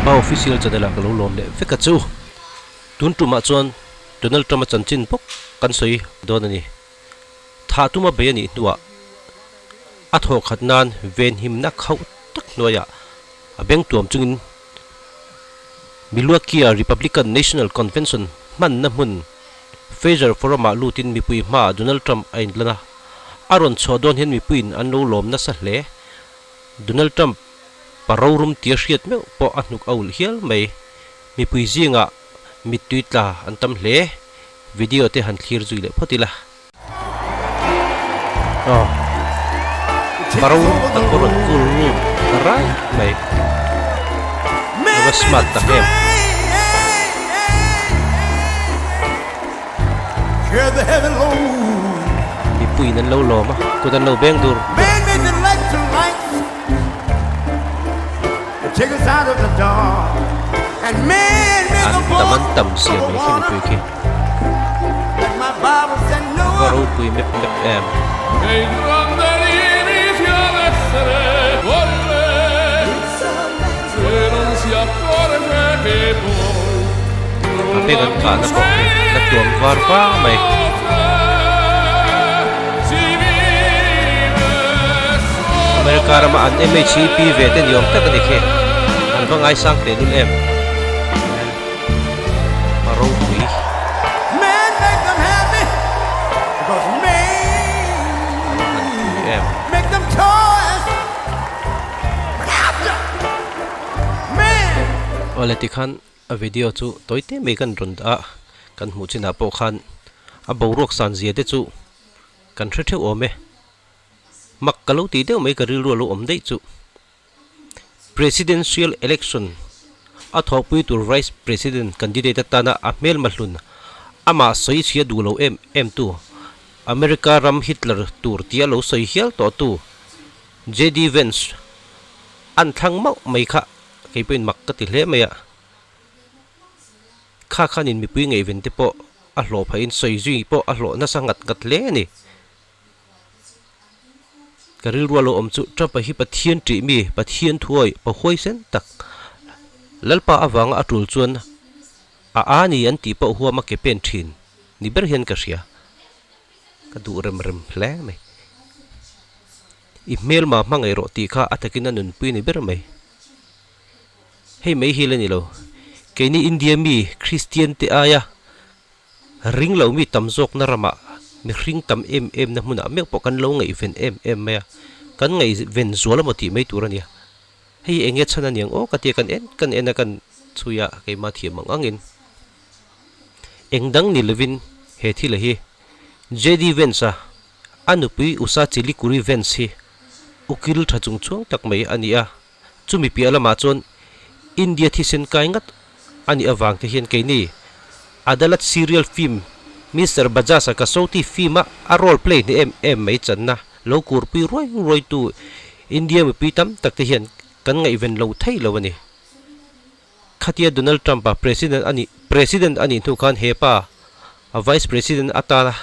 Pa Official channel ah ka lo lawm leh vek a chu. Tun tumah chuan Donald Trump a chanchin bawk kan sawi dawn a ni. Thah tuma bei a nih hnuah a thawhkhat nan venhimna khauh tak hnuaiah a beng tuam chungin Milwaukee-a Republican National Convention hmanna hmun Fraser Forum-ah lutin mipui hmaah Donald Trump a inlan a, a rawn chhuah dawn hian mipuiin an lo lawm nasa hle. Donald Trump pa rorum tia hriat meuh pawh a hnuk a ulh hial mai. Mipui zingah mittui tla an tam hle. Video te han thlir zui leh phawt ila. Aw. Pa rorum tak pawh rawn kul lut rai mai. A va smart tak em. Mipuiin an lo lawm a, kut an lo beng dur dur. An tam an tam zia mai khi mipui khi. Va ropui mep mep em. A beng an kahna pawh khi la tuam var vang mai. America rama an MHEP ve te ni awm tak a ni khi. An va ngaisang teh lul em. A ropui. A va han pui em. Awle tikhan a video chu tawi te mai kan rawn dah a, kan hmuh chinah pawh khan a boruak san zia te chu kan hre theuh awm e. Mak ka lo tih deuh mai ka rilru a lo awm daih chu. Presidential election a thawhpui tur Vice President candidate atana a hmelma hlun amah sawi chhia duh lo em em tu America ram Hitler tur tia lo sawi hial tawh tu JD Vance an thlang mauh mai kha kei pawhin mak ka ti hle mai a, kha khanin mipui ngaihven te pawh a hlawh phahin sawi zui pawh a hlawh nasa ngat ngat hle a ni. Ka rilru a lo awm chu Trump-a hi Pathian ṭih mi, Pathian thuawi, pa huaisen tak, Lalpa avanga a ṭul chuan a a ni an tih pawh huam a ke pen ṭhin ni ber hian ka hria. Ka duh rem rem hle mai. I hmelma hmangaih rawh tih kha a takin a nunpui ni ber mai. Hei mai hi la ni lo. Keini India mi Kristian te aia ring lo mi tam zawkna ramah mihring tam em em na hmunah meuh pawh kan lo ngaihven em em mai a. Kan ngaihven zual emaw tih mai tur a nia. Hei eng nge chhan a niang aw ka tia kan en kan en a kan chhui a keimah thiam ang angin. Eng dang ni lovin he thil a hi JD Vance a A nupui Usa Chilikuri Vance hi ukil tha chung chhuang tak mai a ni a, chumi piah lamah chuan India thisen kai ngat a nih avang te hian keini Adalat serial film Mister Bajaj-a Kasauti film-a a role play hne em em mai channa lo kurpui ruai ruaitu India mipui tam tak te hian kan ngaihven lo thei lo a ni. Khatia Donald Trump-a President a nih President a nih hnu khan he pa a Vice President atana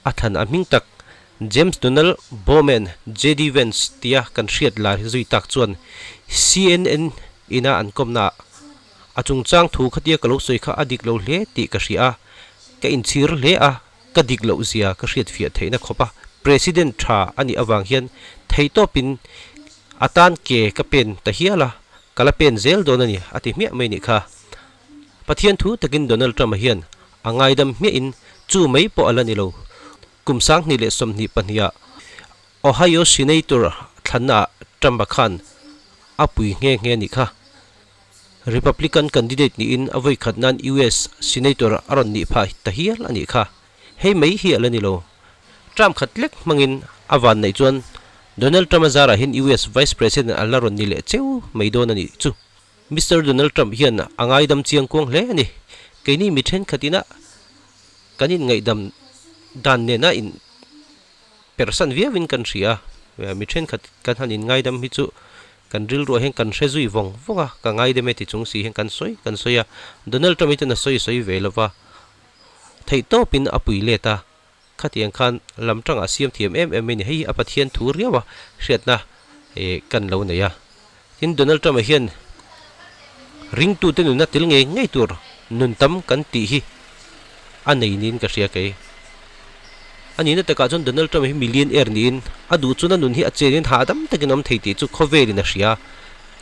a thlan a hming tak James Donald Bowman, JD Vance, tia kan hriat lar zui tak chuan CNN ina an kawmnaah a chungchang thu khatia ka lo sawi kha a dik lo hle tih ka hria a, ka inchhir hle a, ka dik loh zia ka hriatfiah theihna khawp a, President tha a nih avang hian theihtawpin a tan ke ka pen ta hial a, Ka la pen zel dawn a ni, a ti hmiah mai nih kha. Pathian thu takin Donald Trump-a hian a ngaidam hmiahin chu mai pawh a la ni lo. Kum 2022-ah Ohio Senator thlannaah Trump-a khan a pui nghe nghe nih kha. Republican candidate niin a vawikhat nan US Senator a rawn nih phah ta hial a nih kha. Hei mai hi a la ni lo. Trump khat lek hmangin a van neih chuan Donald Trump a zarah hian US Vice President a la rawn ni leh cheu mai dawn a nih chu. Mister Donald Trump hian a ngaidam chiang kuang hle a ni. Keini mi thenkhat ina kan inngaihdam dan nena in persan viauin kan hria a, mi thenkhat kan han inngaidam hi chu kan rilruah hian kan hre zui vawng vawng a, ka ngaidam e ti chung si hian kan sawi kan sawi a. Donald Trump hi chuan a sawi sawi ve lova, theihtawpin a pui let a. Khatiang khan lam tangah siam thiam em em mai ni. Hei hi a Pathian thu riau a hriatna kan lo nei a. Tin, Donald Trump-a hian Ringtute nuna tel ngei ngei tur nun tam kan tih hi a nei niin ka hria kei. A nihna takah chuan Donald Trump hi millionaire niin a duh chuan a nun hi a chenin hahdam takin a awm thei tih chu khawvelin a hria.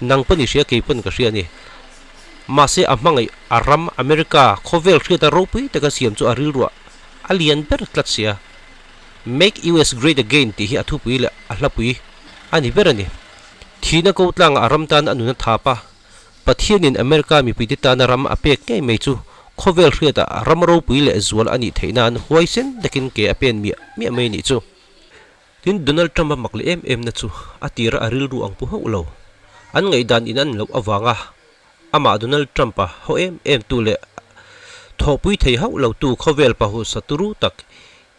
Nang pawn i hria kei pawn ka hria a ni. Mahse a hmangaih a ram America khawvel hriata ropui taka siam chu a rilruah a lian ber tlat sia. Make US Great Again tih hi a thupui leh a hlapui a ni ber a ni. Thihna ko tlangah a ram tan a nun a thap a, Pathianin America mipuite tana ram a pek ngei mai chu khawvel hriatah ram ropui leh zual a nih theih nan huaisen takin ke a pen miah miah mai a nih chu. Tin, Donald Trump-a mak leh em em na chu a tira a rilru ang pu hauh lo. An ngaihdan in an loh avanga amah Donald Trump-a haw em em tu leh thawhpui thei hauh lo tu khawvel pahusa turu tak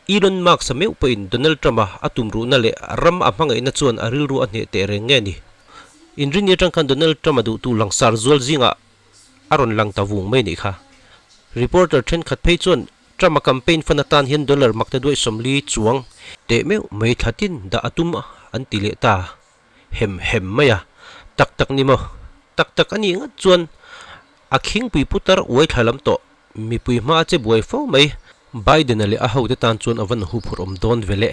Elon Musk-a meuh pawhin Donald Trump-a a tumruhna leh ram a hmangaihna chuan a rilru a hneh teh reng nge ni? Inrinni atang khan Donald Trump-a duhtu langsar zual zingah a rawn lang ta vung mai nih kha. Reporter thenkhat phei chuan Trump-a campaign fund atan hian dollar makte duai 40 chuang teh meuh mai thla tin dah a tum an ti leh ta hem hem mai a. Tak tak ni maw? Tak tak a nih ngat chuan a khingpui putar uai thla lam tawh mipui hma a che buai fo mai. Biden-a leh a hote tan chuan a van huphurh awm dawn ve le.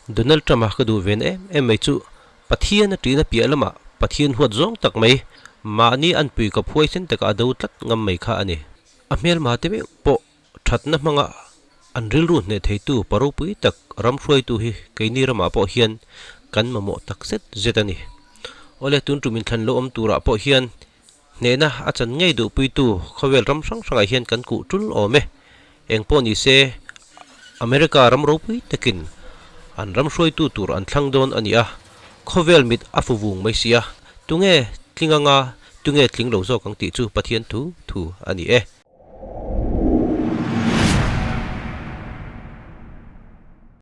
Donald Trump-a ka duh ven em em mai chu Pathian a ṭihna piah lamah Pathian huat zawng tak mai mahni an pui kawp huaisen takah a do tlat ngam mai kha a ni. A hmelma te meuh pawh ṭhatna hmanga an rilru hneh theitu pa ropui tak ram hruaitu hi keini ramah pawh hian kan mamawh tak zet zet a ni. Awle tun ṭum inthlan lo awm turah pawh hian Hnehna a chan ngei duhpuitu khawvel ram hrang hrangah hian kan kuh tul awm e. Eng pawh ni se, America ram ropui takin an ram hruaitu tur an thlang dawn a ni a, khawvel mit a fu vung mai si a, tunge tling anga tunge tling lo zawk ang tih chu Pathian thu thu a ni e.